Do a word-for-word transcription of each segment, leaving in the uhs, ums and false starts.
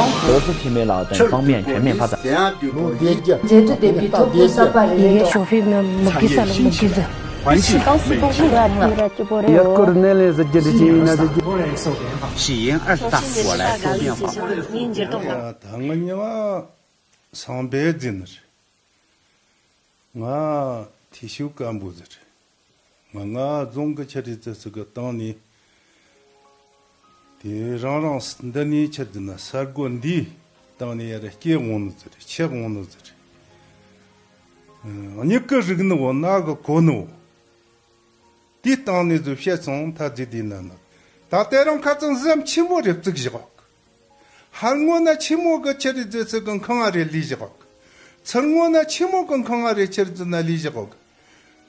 ༸གོང་ས་འཐུས་མི་ལགས་དང་དབང་མེད་བྱ་མེད་ཕ་ཚ། མཛད་འཕྲིན་ལྡན་པའི་ཐོག་ཏུ་གསར་པ་རེ་རེ་ཡི་གེ་ཤོག་ཕེབས་ན་མུ་གེ་ས་ལ་མུ་གེ་ཟེར། ཏང་སྲིད་ཐོག་ཏུ་ར་ཏི་ར་སྐྱིད་པོ་རེད། ཡ་སྐོར་ནས་ལས་ཟེར་རྒྱུ་འདི་ཅི་ཡིན་ན་ཟེར་རྒྱུ། 是因二大火来说变化。 ད་ང་ཉི་མ་སང་པའི་རྫིན་རེད། ང་ཐེ་ཤུ་ཀན་པོ་ཟེར། ང་ང་རྫོང་གི་ཆ་རེ་ཙི་ཙི་གི་བཏང་ནས། དེ་རང་རང་འདི་ནས་ཆི་རེད་ཟེར་ན་ས་སྒོ་འདིའི་སྟེང་ནས་ཡར་སྐྱེ་འོང་ནི་ཟེར། ཆགས་འོང་ནི་ཟེར། ཨ། མྱིག་གི་རིག་ནི་བོ། རྣ་གི་གོ་ནི་བོ། དེའི་སྟེང་ནས་ཟིག་བཤད་སོང་ཐ་ཚིག་དེ་ན་ནི། ད་དེ་རིང་ཁ་རྩང་གཟིམ་ཆེན་མོ་རེ་བཙུགས་བཞག་གོ། ཧར་ངོ་ན་ཆེན་མོ་གི་ཆི་རེད་ཟེར་ཚིག་གི་ཁང་ང་རེ་ལས་བཞག་གོ། ཚུར་ངོ་ན་ཆེན་མོ་གི་ཁང་ང་རེ་ཆི་རེད་ཟེར་ན་ལས་བཞག་གོ།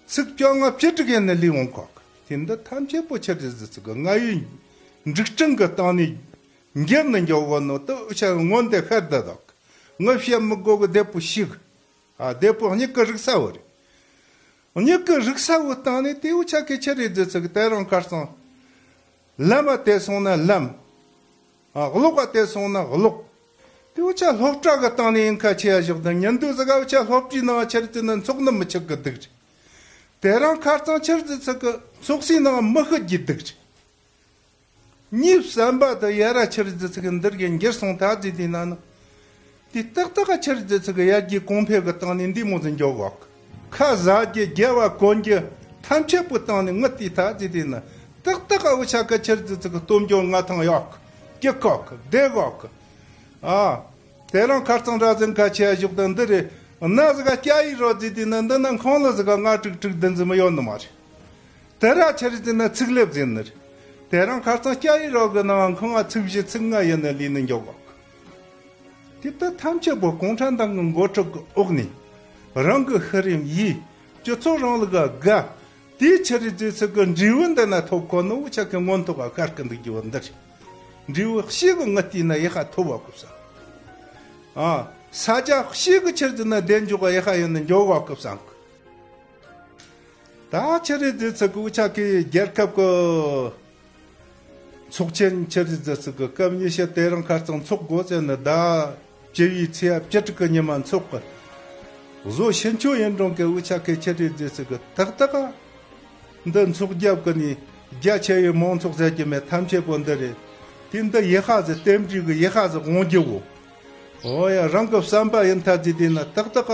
ཚིག་བཅོ་ལྔ་བཅུ་དྲུག་ཡིན་ན་ལས་འོང་གོ། དེ་འདི་ཐམས་ཅད་པོ་ཆི་རེད་ཟེར་ཚིག་གི་རྔ་ཡབ་འབྲུག་སྤྲིན་གི་སྟེང་ནས་འགྱེལ་ནི་འགྱོ་གོ་ནོ། དེ་འུ་ཆ་གི་སྔོན་དེ་ཤར་བསྡད་དོ། ངི་བཤད་མི་དགོ་གི། བདེ་པོ་ཤེས་གི། ཨ། བདེ་པོ་མྱིག་གི་རིག་ས་བོ་རེད། མྱིག་གི་རིག་ས་བོ་སྟེང་ནས་དེ་འུ་ཆ་གི་ཆི་རེད་ཟེར་ཚིག་གི་དེ་རིང་ཁ་རྩང་ལམ་མ་དེ་སོང་ན་ལམ། ཨ། གློག་ག་དེ་སོང་ན་གློག། དེ་འུ་ཆ་སློབ་གྲྭ་གི་སྟེང་ནས་ཡིན་ཁ་ཆེ་ཡ་བཞག་དང་། ཉིན་དུ་ཟིག་ག་འུ་ཆ་སློབ་གྲྭའི་ནང་ཆི་རེད་ཟེར་ན་འཚོགས་ནི་མི་ཆགས་གི་སྡུག་རེད། དེ་རིང་ཁ་རྩང་ཆི་རེད་ཟེར་ཚིག་གི་འཚོགས་སའི་ནང་མི་ཤི་རྒྱུ་སྡུག་རེད། ངའི་བསམ་པ་དེ་ཡ་ར་ཆི་རེད་ཟེར་ཚིག་གི་འདིར་གི་འགྱུར་སོང་ཐ་ཚིག་དེ་ན་ནི། དེ་ཏག་ཏག་ག་ཆི་རེད་ཟེར་ཚིག་གི་ཡར་རྒྱས་གོང་འཕེལ་གི་སྟེང་ནས་འདི་མོ་ཟིག་འགྱོ་གོ། ཁ་ཟ་རྒྱུ་རྒྱབ་བ་གོན་རྒྱུ་ཐམས་ཅད་པོ་སྟེང་ནས་ངི་དེ་ཐ་ཚིག་དེ་ན་ཏག་ཏག་ག་འུ་ཆ་གི་ཆི་རེད་ཟེར་ཚིག་གི་སྟོབས་འབྱོར་མངའ་ཐང་ཡོད་གི། སྐྱིད་གོ་གི། བདེ་གོ་གི། ཨ། དེ་རིང་ཁ་རྩང་ར་ཟིག་ཁ་ཆེ་ཡ་བཞག་དང་འདི་རེད། ན་ཟིག་ག་སྐྱ་ཡི་རོ་ཟིག་དེ་ན་འདི་ན་ཁང་ལ་ཟིག་ག་ལྔ་དྲུག་དྲུག་བདུན་ཟིག་མི་ཡོད་ནི་མ་རེད། དེ་ར་ཆི་རེད་ཟེར་ན་ཚིག་ལེབ་ཟེར་ནི་རེད། དེ་རིང་ཁ་རྩང་སྐྱ་ཡི་རོ་གི་ནང་ཁང་ང་ཚིག་བཞི་ཚིག་ལྔ་ཡིན་ན་ལས་ནི་འགྱོ་གོ་གི། དེ་ལྟ་ཐམས་ཅད་པོ་གུང་ཁྲན་ཏང་གི་འགོ་ཁྲིད་ཀྱི་འོག་ནས་རང་གི་ཤི་རིམ་ཡིས་སྤྱི་ཚོགས་རིང་ལུགས་ལ་དགའ། དེའི་ཆི་རེད་ཟེར་ཚིག་གི་འབྲས་བུ་འདི་ན་ཐོབ་གོ་ནོ་འུ་ཆ་གི་མངོན་མཐོ་ག་ཤར་གི་འདུག་རྒྱུ་བོ་འདི་རེད། འབྲས་བུ་གཤིས་གི་ངི་དེ་ན་ཡི་ཤ་ཐོབ་བ་གོ་ས། ཨ། ས་ཆ་གཤིས་གི་ཆི་རེད་ཟེར་ན་བདེ་འཇུག་ག་ཡི་ཤ་ཡིན་ན་འགྱོ་བ་གོ་བསམ་གི། ད་ཆི་རེད་ཟེར་ཚིག་གི་འུ་ཆ་གི་རྒྱལ་ཁབ་གི་ཚོགས་ཆེན་ཆི་རེད་ཟེར་ཚིག་གི་སྐབས་ཉི་ཤུ་དེ་རིང་ཁ་རྩང་འཚོགས་དགོས་ཟེར་ནི། ཟླ་བ་བཅུ་བའི་ཚེས་བཅུ་དྲུག་གི་ཉི་མ་འཚོགས་གི། བཟོ་ཕྱིན་ཆོ་ཡིན་རུང་གི་འུ་ཆ་གི་ཆི་རེད་ཟེར་ཚིག་གི་ཏག་ཏག་འདི་འཚོགས་རྒྱབ་གི་ནས་རྒྱ་ཆེ་བའི་མང་ཚོགས་ཟེར་རྒྱུ་མེད། ཐམས་ཅད་པོ་འདི་རེད། དེ་འདི་ཡི་ཤ་ཟིག་རྟེན་འབྲེལ་གི་ཡི་ཤ་ཟིག་འོང་རྒྱུ་བོ། འོ་ཡ། རང་གི་བསམ་པ་ཡིན་ཐ་ཚིག་དེ་ན་ཏག་ཏག་ག་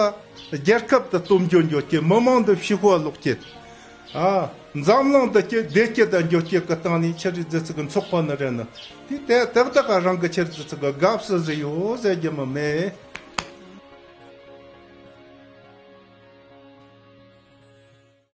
རྒྱལ་ཁབ་དེ་སྟོབས་འབྱོར་འགྱོ་རྒྱུ། མི་མང་དེ་ཕྱུག་པོ་ལོག་རྒྱུ། ཨ། འཛམ་གླིང་དེ་སྐྱིད་བདེ་སྐྱིད་དང་འགྱོ་རྒྱུ་གི་སྟེང་ནས་ཆི་རེད་ཟེར་ཚིག་གི་འཚོགས་པ་ནི་རེད་ནི། དེ་དེ་ཏག་ཏག་ག་རང་གི་ཆི་རེད་ཟེར་ཚིག་གི་དགའ་བསུ་ཟིག་ཡོད་ཟེར་རྒྱུ་མི་མེད།